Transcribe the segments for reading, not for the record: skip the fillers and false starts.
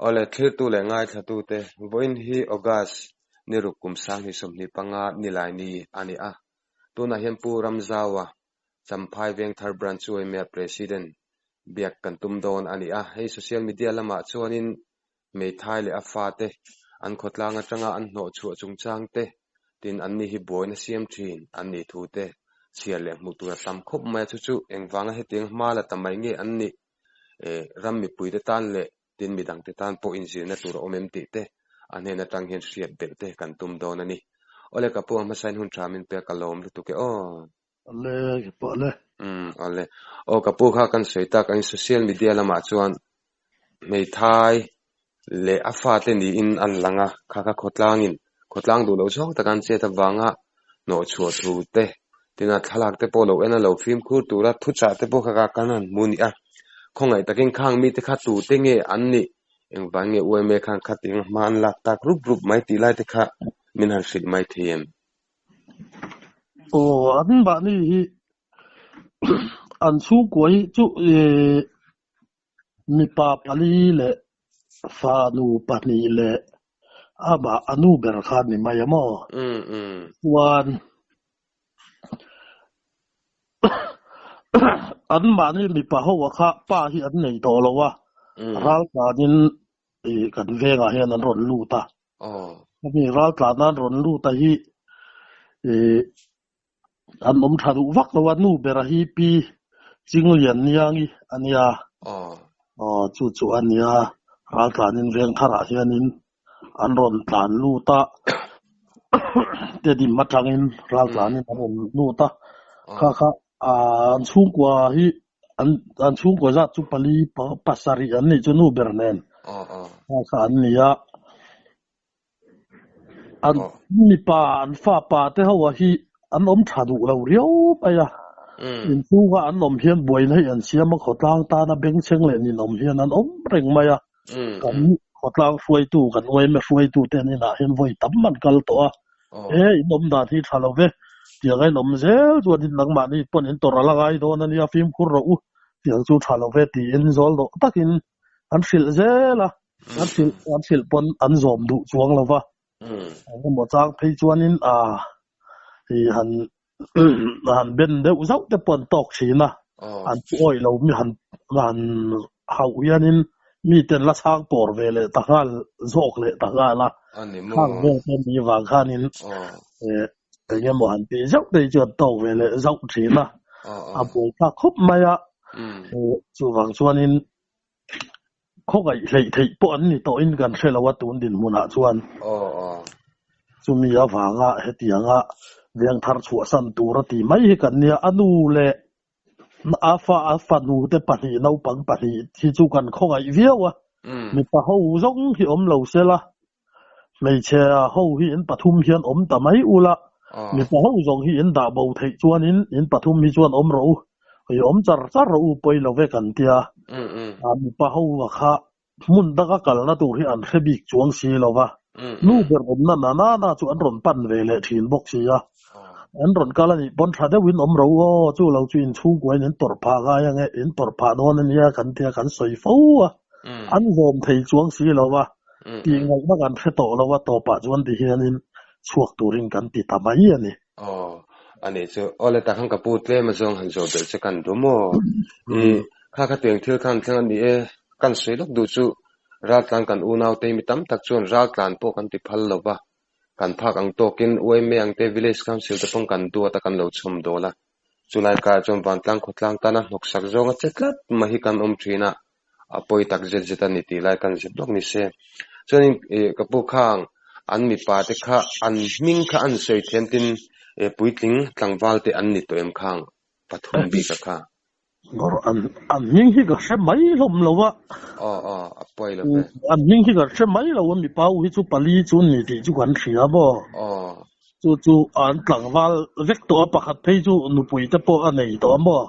Awle, thlirtu leh ngaithlatute, vawiin hi August ni ruk kum 2025 Nilaini a ni a. Tunah hian Pu Ramzaua, Champhai Vengthar Branch UMA President biak kan tum dawn a ni a. Hei social media lamah chuanin hmeithai leh a fate an khawtlang atanga an hnawhchhuah chungchang te, tin anni hi buaina siam thin an nih thu te chhiar leh hmuh tur a tam khawp mai a. Chu chu engvanga hetiang hma la ta mai nge an nih? Ram mipuite tan leh tin midangte tan pawh inzirna tur a awm em tih te a hnen atang hian hriat belh te kan tum dawn a ni. Awle ka pu a hmasain hun tha min pek ka lawm lutuk e aw. Awle ka pu awle. Umm awle. Aw ka pu kha kan sawi tak ang social media lamah chuan hmeithai leh a fate niin an lang a, kha kha khawtlangin khawtlang duh loh zawng taka an chet avanga hnawhchhuah thu te tina thlalak te pawh lo en a lo fimkhur tura thuchah te pawh kha kha kan han hmu a ni a. Khawngaih takin khang mite kha tute nge an nih engvang nge UMA khan khatin hma an lak tak rup rup mai tih lai te kha min han hrilh mai thei em? Aw an mahni hi an chhungkua hi chu ih Mipa pali leh fanu pahnih leh amah a nu ber kha a ni mai a maw? Chuan anmahni mipa ho a kha pa hi an nei tawh lo a, raltlanin kan vengah hian an rawn lut a. Hemi raltlana an rawn lut a hi An awm tha duh vak lo a, nu bera hi Pi Chinglianniangi a nia. Aw chu chu a nia, raltlanin veng tharah hianin an rawn tlan lut a, Tedim atangin raltlanin an rawn lut a, kha kha an chhungkua hi an chhungkua zat chu pali pasarih an nih chu nu ber nen kha kha an ni a. An mipa an fapa te ho ah hi an awm tha duh lo riau mai a, inchhunga an awm hian buaina hi an siam a, khawtlang tana bengchheng leh ninawm hian an awm reng mai a, kan khawtlang hruaitu kan yma hruaitu te an inah hian vawi tam an kal tawh a, he in awm dan hi tha lo ve, tiang a in awm zel chuan in nangmahni pawn in tawrh a la ngai dawn a nia fimkhur rawh u, tiang chu tha lo ve tiin zawl dawh takin an hrilh zel a. An hrilh an hrilh pawn an zawm duh chuang lo va. Engemaw chang phei chuanin a i han han ben deuh zauh te pawh an tawk thin a. An thu awih lo mi han han hauh hianin miten la chhang pawr ve leh ta nghal zawk leh ta nghal a. Khang vel te mi vang khanin engemaw han tih zauh te hi chu an tawk ve leh zauh thin a. A buaithlak khawp mai a. Chuvang chuanin Khawngaih hleih theih pawh an ni tawhin kan hre lo a tun dinhmunah chuan. Chumi avanga hetianga veng thar chhuahsan tur a ti mai hi kan nia. A nu leh a fa a fanu te pahnih naupang pahnih hi chu kan khawngaih viau a. Mipa ho zawng hi awm lo sela Hmeichhe ho hi in pathum hian awm ta mai ula, mipa ho zawng hi in dah bo theih chuanin in pathum hi chuan awm rawh u, i awm char char rawh u pawi lo ve kan tia. Mipa ho kha hmun danga kalna tur hi an hre bik chuang si lo va, nu ber awmna na na na chu an rawn pan ve leh thin bawk si a. An rawn kal a nih pawn tha deuhin awm rawh u aw, chu lo chu inchhungkuain in tawrh phah ngai ange, in tawrh phah dawn a nia kan tia kan sawi fo a. An zawm thei chuang si lo va, tih ngaihna kan hre tawh lo a, tawpah chuan ti hianin chhuak turin kan ti ta mai a ni. Aw, a nih chu. Aw le, takhan ka pu tlem a zawng han zawh belh che kan duh maw? I kha kha tiang thil khan thleng a ni e, kan sawi lawk duh chu raltlan kan unaute hi mi tam tak chuan raltlan pawh kan ti phal lo va, kan phak ang tawkin UMA ang te Village Council te pawn kan duat a kan lo chhawm dawl a. Chulai karah chuan vantlang khawtlang tana hnawksak zawnga che tlat mai hi kan awm thin a, a pawi tak zet zet a ni tih lai kan zep lawk ni se. Chuanin ih ka pu khang an mipa te kha an hming kha an sawi thiam tin ih puitling tlangval te an ni tawh em khang pathum bik a kha. Ngawr an an hming hi ka hre mai hlawm lo a. Aw aw a pawi lo ve. An hming hi ka hre mai lo a mipa u hi chu pali chu ni tih chu kan hria maw. Aw. Chu chu an tlangval vek tawh a pakhat phei chu nupui te pawh a nei tawh a maw.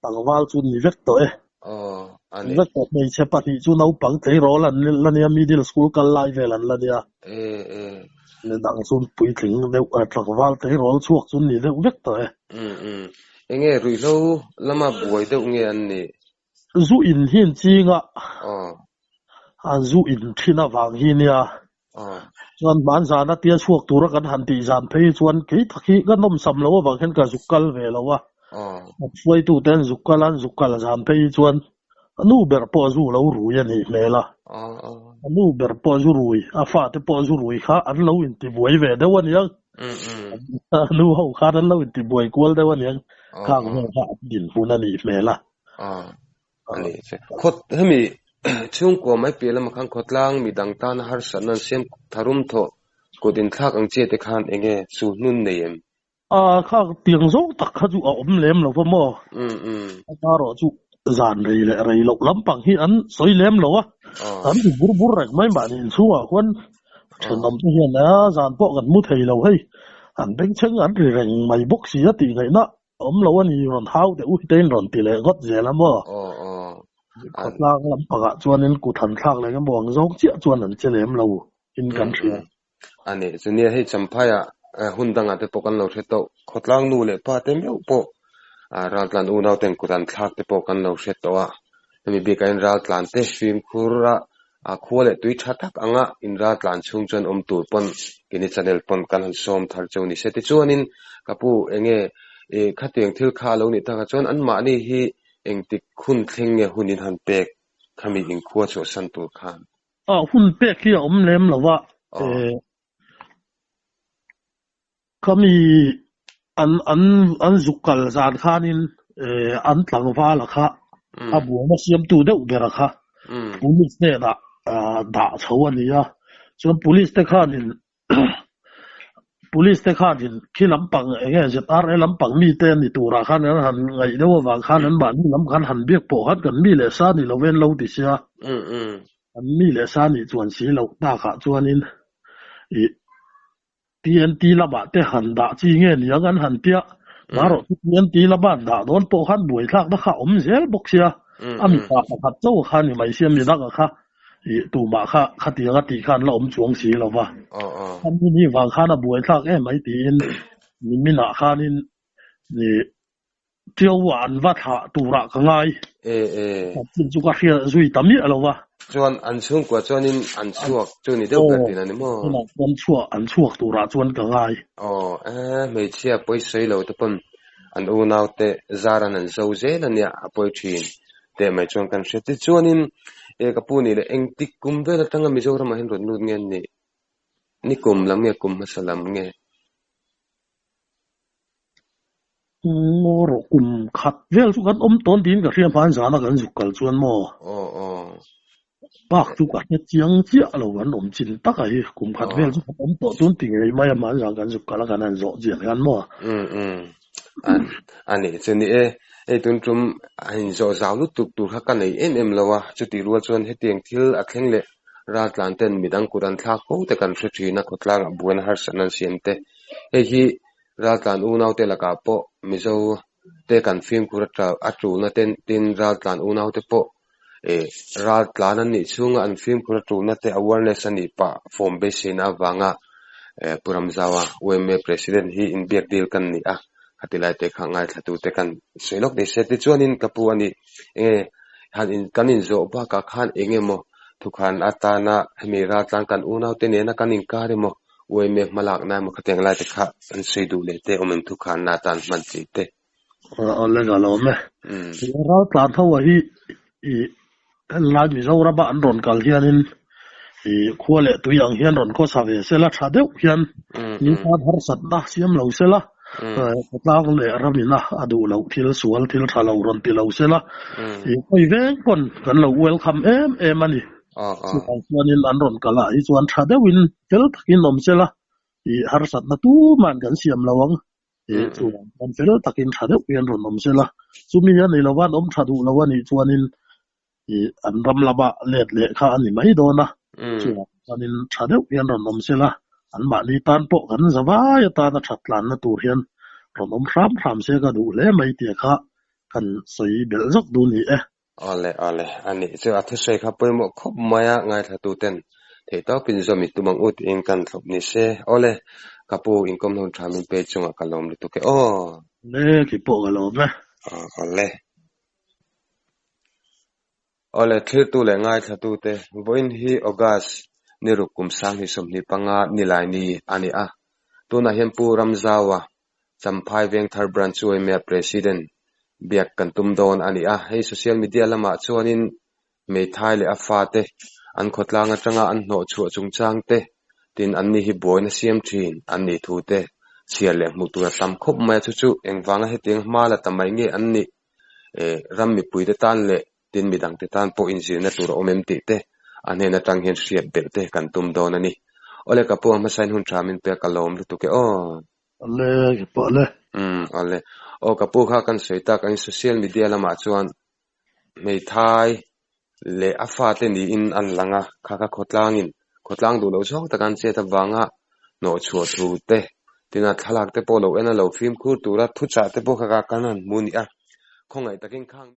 Tlangval chu ni vek tawh e. Aw a ni. Vek tawh hmeichhe pahnih chu naupang tleirawl an la nia middle school kal lai vel an la nia. E e. Ni dang chu puitling deuh tlangval tleirawl chhuak chu ni deuh vek tawh e. Um um. Enge ruihhlo lama buai deuh nge an nih? Zu in hi an ching a. Aw. An zu in thin avang hi nia. Chuan hmanzan a tia chhuak tura kan han tih zan phei chuan kei tak hi ka nawmsam lo avang hian ka zuk kal ve lo a. An hruaitute an zuk kal a, an zuk kal zan phei chuan a nu ber pawh a zu lo rui a nih hmel a. A nu ber pawh a zu rui, a fate pawh a zu rui kha an lo intibuai ve deuh a niang. A nu ho khan an lo intibuai kual deuh a niang. Khang vel kha an dinhmun a nih hmel a. Ani che. Khawt hemi chhungkua mai piah lamah khan khawtlang midang tana harsatna an siam tharum thawh kut inthlak ang chiah te khan enge chu hnun nei em? A kha tiang zawng tak kha chu a awm lem lo va maw? A erawh chu zan rei leh rei loh lampang hi an sawi lem lo a, an ti bur bur reng mai mahni inchhungah khuan thenawm te hian a zan pawh kan mu thei lo hei, an bengchheng an ri reng mai bawk si a tih ngaihna Awm lo a ni, rawn hau deuh hi te in rawn ti leh ngawt zel a maw? Khawtlang lampangah chuanin kut han thlak leh emaw ang zawng chiah chuan an che lem lo in kan hria. A ni, chunia hei Champhaiah hun dangah te pawh kan lo hre tawh, khawtlang nu leh pa te meuh pawh raltlan unau ten kut an thlak te pawh kan lo hre tawh a, hemi bikah hian raltlan te fimkhur a A khua leh tui tha tak anga inraltlan chhung chuan awm tur pawn kini channel pawn kan han sawm thar cheu ni se. Tichuanin ka pu enge i khatiang thil kha a lo nih takah chuan anmahni hi engtik hun thleng nge hun in han pek khami inkhua chhuahsan tur khan? A hun pek hi a awm lem lo a, khami an an an zuk kal zan khanin an tlangval a kha a buaina siamtu deuh ber a kha police hnenah dah chho a ni a, chuan police te khanin police te khanin khi lampang eng nge ZRA lampang mite a ni turah khan an han ngaih deuh avang khan an mahni lam khan han biak pawh khan kan mi leh sa ni lo ven lo ti sia an mi leh sa nih chuan si loh takah chuanin ih TNT lamah te han dah chi nge niang an han tia, marawh chu TNT lama an dah dawn pawh khan buaithlakna kha a awm zel bawk sia, a mipa pakhat chauh kha ni mai sia midanga kha ih tumah kha khatianga tih kha an la awm chuang si lo va, khami ni vang khan a buaithlak em mai tiin niminah khanin ih Ṭiaua an va thlah turah ka ngai. E e. Chin chu ka hria zui ta miah lo va. Chuan an chhungkua chuanin an chhuak chu ni deuh ber tin a ni maw? Tunah chuan chhuah an chhuak turah chuan ka ngai. Aw e, hmeichhia pawi sawi lo te pawn an unau te zar an han zo zel a nia a pawi thin teh mai chuan kan hria. Tichuanin e ka pu nih leh engtik kum vel atanga Mizoramah hian rawn lut nge an nih? Ni kum lam nge kum hmasa lam nge? Maw rawh kum khat vel chu kan awm tawn tiin ka hria hman zana kan zuk kal chuan maw bak chu ka hre chiang chiah lo an awm chin tak a hi kum khat vel chu kan awm tawh chuan ti ngei mai a hman zan kan zuk kal a kan han zawh chian hian maw. Um um a nih chu ni e hei tun tum a inzawh zau lutuk tur kha ka nei em em lo a chutih rual chuan hetiang thil a thleng leh raltlan ten midang kut an thlak fo te kan hre thin a khawtlangah buaina harsatna an siam te hei hi Raltlan unaute lakah pawh Mizo te kan fimkhur a tulna te tin raltlan unaute pawh eh raltlan an nih chhunga an fimkhur a tulna te awareness a nih pah form beiseina avanga eh Pu Ramzaua YMA President hi inbiak dil kan ni a, khati lai te kha ngaithlatute kan sawi lawk ni se. Tichuanin ka pu a nih enge han in kan inzawh bakah khan eng emaw thukhan atana hemi raltlan kan unaute nena kan inkar emaw UMA hmalakna emaw khatiang lai te kha an sawi duh leh te awm em thukhanna atan hman chi te. Aw le ka lawm e. Raltlan ho a hi i helai Mizoram a an rawn kal hianin i khua leh tui ang hian rawn khawsa ve sela tha deuh hian mi tan harsatna siam lo sela khawtlang leh ramina a duh loh thil sual thil tha lo rawn ti lo sela i khawi veng pawn kan lo welcome em em a ni. Chuvang chuanin an rawn kal ah hi chuan tha deuhin fel takin awm sela i harsatna tuman kan siam lo ang. I chuvang chuan fel takin tha deuh hian rawn awm sela. Chumi a ni lova an awm tha duh lo a nih chuanin i an ram lama let leh kha a ni mai dawn a. Chuvang chuanin tha deuh hian rawn awm sela anmahni tan pawh kan zavai atana that tlanna tur hian rawn awm hram hram se ka duh hle mai tih kha kan sawi belh zawk duh ni e. Awle awle, a nih chu a thusawi kha pawimawh khawp mai a, ngaithla ten theih tawpin zawm i tum ang u tiin kan thlawp ni se. Awle, ka pu inkawm hlawm tha min pe chungah ka lawm lutuk e aw. Le, kei pawh ka lawm e. Awle. Awle, thlirtu leh ngaithlatute, vawiin hi August ni ruk kum 2025 Nilaini a ni a. Tunah hian Pu Ramzaua, Champhai Vengthar Branch yma President biak kan tum dawn a ni a. Hei social media lamah chuanin hmeithai leh a fate an khawtlang atanga an hnawhchhuah chungchang te, tin anni hi buaina siam thin an nih thu te chhiar leh hmuh tur a tam khawp mai a. Chu chu engvanga hetiang hma la ta mai nge an nih? Ram mipuite tan leh tin midangte tan pawh inzirna tur a awm em tih te a hnen atang hian hriat belh te kan tum dawn a ni. Awle ka pu a hmasain hun tha min pek a lawm lutuk e aw. Awle ka pu awle. Umm awle. Aw ka pu kha kan sawi tak ang social media lamah chuan hmeithai leh a fate niin an lang a, kha kha khawtlangin khawtlang duh loh zawng taka an chet avanga hnawhchhuah thu te tin a thlalak te pawh lo en a lo fimkhur tura thuchah te pawh kha kan han hmu a ni a, khawngaih takin khang.